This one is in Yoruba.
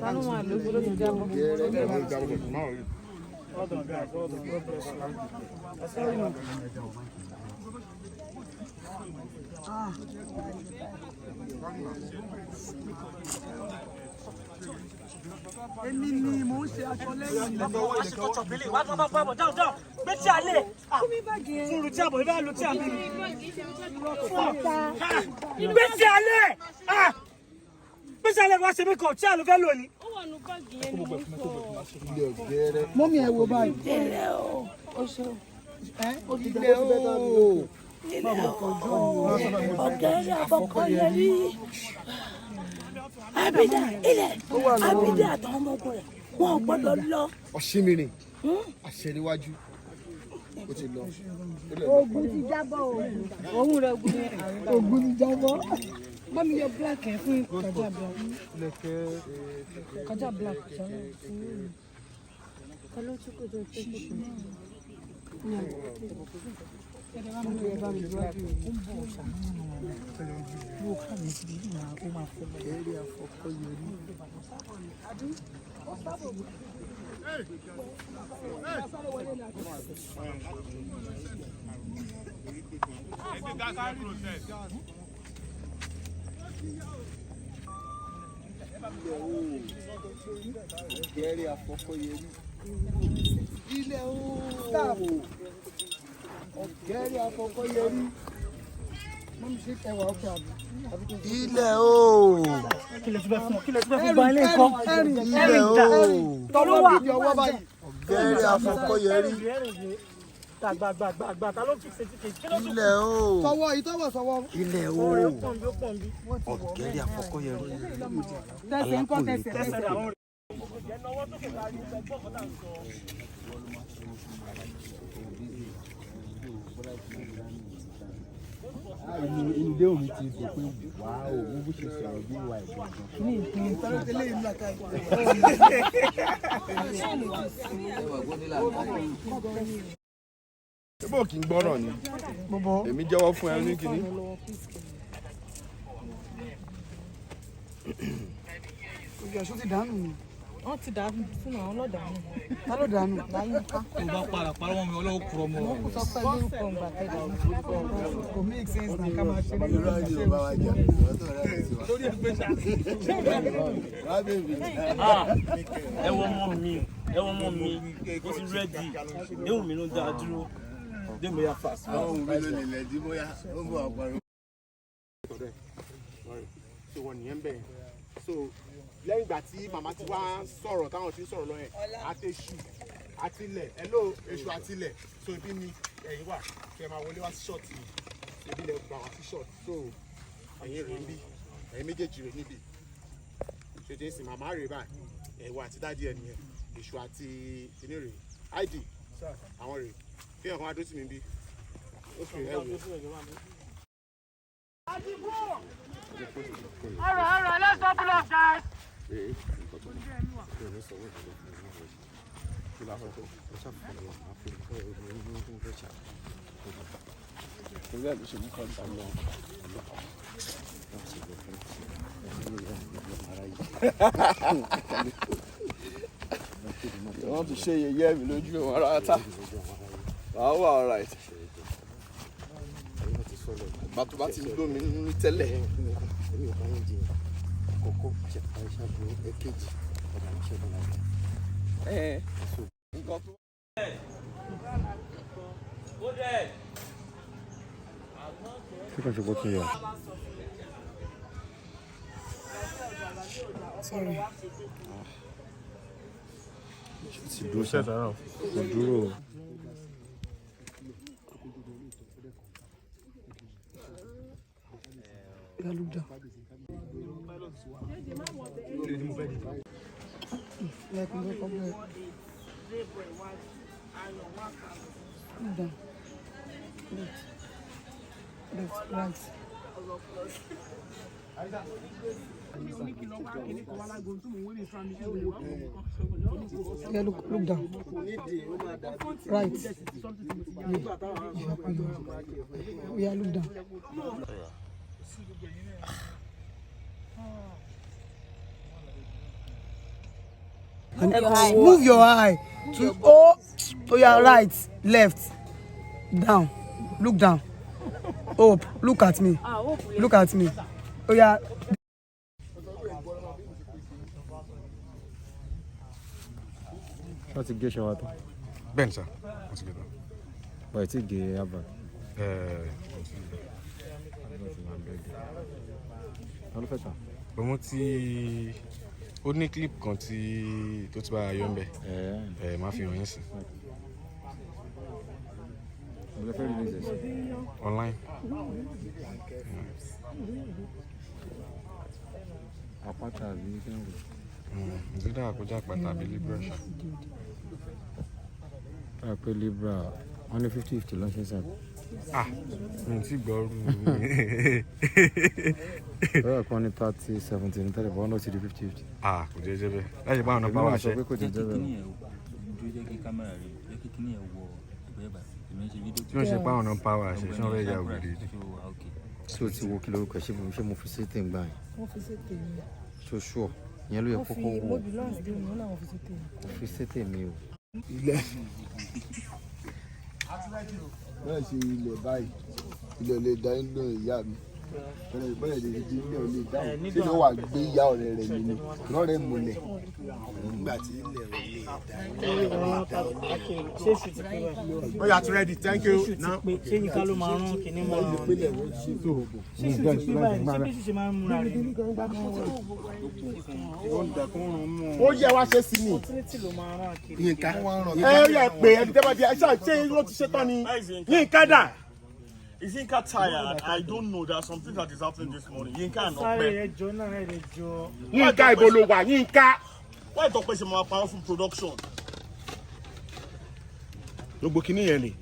Ta ló máa lò ó ló ti jábọ́? Èmi ni mò ń ṣe aṣọ lẹ́yìn. Down, down. Gbé tí a lè. Fún lu tí a bọ̀, ibà lu tí a bí. Gbé tí a lè. Gbé tí a lè wá ṣe mí kàn tí a ló fẹ́ lò ní. Ó wà nù báàgì yẹn ni mo ń sọ. Mọ́mí ẹ wo báyìí. Ilẹ̀ o, ó ṣeun. Ilé o. Ilẹ̀ o, ọ̀gẹ́rẹ́ àfọkọ́yẹrí. Abidà ilẹ̀ Abidà àtàwọn ọmọkùnrin wọn ò gbọ́dọ̀ lọ. Ọ̀ṣìnmìrìn àṣẹ níwájú ó ti lọ. Ogun ti jábọ́ o. Òun rẹ̀ ogun yẹn. Ogun ti jábọ́. Bámi yọ black yẹn fún kọjá black. Kọjá black. Ta ló tún kò tó ṣe é ṣe? Ọ̀gẹ́rẹ́ àfọkọ́yẹrí. Ilẹ̀ o. Ọ̀gẹ́rẹ́ àfọkọ́yẹrí. Mọ́mí ṣe ẹwà ọkẹ́ àbí. Ilẹ̀ o. Kí lè tún bẹ́ fún ọ? Kí lè tún bẹ́ fún gba ilé nǹkan? Ilẹ̀ o. Tọwọ́ bíi ọwọ́ báyìí. Ọ̀gẹ́rẹ́ àfọkọ́yẹrí. Gbàgbàgbàgbà ta ló fi ṣe ti kejì? Kí ló tún Ilẹ̀ o. Tọwọ́ ìtọ́wọ̀ sọwọ́. Ilẹ̀ o. pọ̀ nbí ó pọ̀ nbí? Ọ̀gẹ́rẹ́ àfọkọ́yẹrí. Tẹsẹ̀ ń kọ́ tẹsẹ̀. Tẹsẹ̀ rẹ̀ àwọn rẹ̀. Inú dé òun ti dùn pé wàá o bó ṣe sọ̀rọ̀ bí wà ẹ̀gbọ́n. Ṣé bó kì í gbọ́ràn ni? Èmi jẹ́wọ́ fún ẹ ní kinní. Ojú ẹ̀ṣọ́ ti dànù ni. Wọ́n ti dà fún àwọn ọlọ́dàá nù. Ta ló dànù? Láyínká. Tó bá para para wọn mi ọlọ́wọ́ kúrọ̀ mọ́ ọ. Kò sọ pé lórúkọ ìgbà tẹ̀lé. Kò make sense na ká máa ṣe ní Irọ́ ni ò bá wa jà. Ẹ wọ ọmọ mi, ẹ wọ ọmọ mi, ó ti rẹ́dì. Déhùn mi ló ń dá a dúró. Déhùn mi yà fast. Àwọn òun mi ló lè lẹ̀ dí bóyá ó ń bọ̀ àpárọ̀. So wọn nìyẹn bẹ́ẹ̀. So lẹ́yìn ìgbà tí màmá ti wá sọ̀rọ̀ táwọn ti ń sọ̀rọ̀ lọ yẹn, àtẹ̀sù àtilẹ̀, hello, èṣù àtilẹ̀. So ibi ni ẹ̀yin wà kí ẹ máa wọlé wá sí ṣọ́ọ̀tì, ibi lẹ gbà wá sí ṣọ́ọ̀tì. So ẹ̀yin rèé níbí, ẹ̀yin méjèèjì rèé níbí. Ṣe ti ń sìn màmá rèé báyìí, ẹ̀wọ̀ àti dádì ẹ̀ nìyẹn, èṣù àti inú rèé id àwọn rèé kí ẹ̀kan wá dó sí mi bí. Ó fi ẹ̀ wò. All right, all right, let's open up, guys. Wọ́n ti ṣe yẹyẹ mi lójú òun ara ta. Wàá wà alright. Bá tó bá ti ń lómi nínú tẹ́lẹ̀. Èmi ò bá yín jiyàn. Àkọ́kọ́ àṣàbùrù, ẹ̀kejì ọ̀dà àṣẹgun láti. Nǹkan tó. Ṣé kò ṣe kó tún yọ? Sorry. Ti dúró ṣá. Kò dúró o. Yeah, look down. Like, look up there. Look down. Left. Left, right. Yeah, look, look down. Right. Yeah. Yeah, look down. And move your eye to oh to your right, left, down. Look down. Up. Look at me. Look at me. Oh yeah. Ṣé ti gé ṣe wa tán? Bẹ́ẹ̀ni sá, wọ́n ti gé tán. Bọ̀ ẹ̀ tí gé abà. Ẹ̀ẹ́. Ta ló fẹ́ tà? Bọ̀ mo ti ó ní clip kan tí tó ti bá a yọ ń bẹ̀. Ẹ̀ máa fi hàn yín sí. Ọ̀lẹ́ fẹ́ release ẹ̀ sí. Online. Àpáta àbí kí ló ń pè? Ìdílé àkójá àpáta àbí Libra ṣá. Tá a pé Libra, wọ́n ní 50-50 ló ń ṣe sáà. Ah, mi ò tí gbọ́ rú. Lọ́yà kan ní 30-70 ní tẹ́lẹ̀, bọ́ wọ́n ló ti di 50-50. Ah, kò jẹ́ jẹ́ bẹ́ẹ̀. Láti bá àwọn Èmi ọ̀nà náà wà sọ ṣe. pé kò jẹ́ jẹ́ bẹ́ẹ̀. Dúró jẹ́ kí kámẹ́rà rẹ̀ jẹ́ kí kíní ẹ̀ wọ ẹgbẹ́ bá èmi ń ṣe fídíò. Tí wọ́n ṣe pa àwọn ọ̀nà wà ṣe, ṣé wọ́n fẹ́ ya ògiri? Ṣé o ti wo kí lorúkọ ẹ? Ṣé mo fi sétè ń gbà yẹn? Wọ́n fi sétè mi. Ṣé o ṣùọ̀? Ìyẹn ló yẹ Wọ́n fi kókó wò. mo belong sí mi, wọ́n náà wọ́n fi sétè mi. Mo fi sétè mi o. Ilẹ̀ bẹ́ẹ̀ ṣe ilẹ̀ báyìí, ilẹ̀ ò lè dá inú ìyá mi, bẹ́ẹ̀ lè di ilẹ̀ ò lè dáhùn. Ṣé ló wà gbé ìyá ọ̀rẹ́ rẹ̀ mi ni lọ́rẹ́ múlẹ̀? Nígbà tí ilẹ̀ ò lè dá ilẹ̀ ò lè dá. Ṣé èṣù ti pé báyìí? Ó yá, ti ready, thank you. Ṣé èṣù ti pé? Ṣé Yínká ló máa rán kinní mọ́ ara wọn? Ṣé èṣù ti pé báyìí? Ṣé bí èṣù ṣe máa ń múra rẹ̀ ni? Ó yẹ wá ṣe sí ni. Opportunity ló máa rán kiri. Yínká ẹ ó yẹ pé ẹni tẹ́ bá di ẹ ṣáà ṣé ló ti ṣe tán ni Yínká dà. Is Yinka tired? I don't know. There are some things that is happening this morning. Yinka and Sáré Ope. ẹjọ́ náà ẹ̀ lè jọ. Yínká, ibo ló wà, Yínká? Why Tope ṣe máa parọ́ fún production? Gbogbo kinní yẹn ni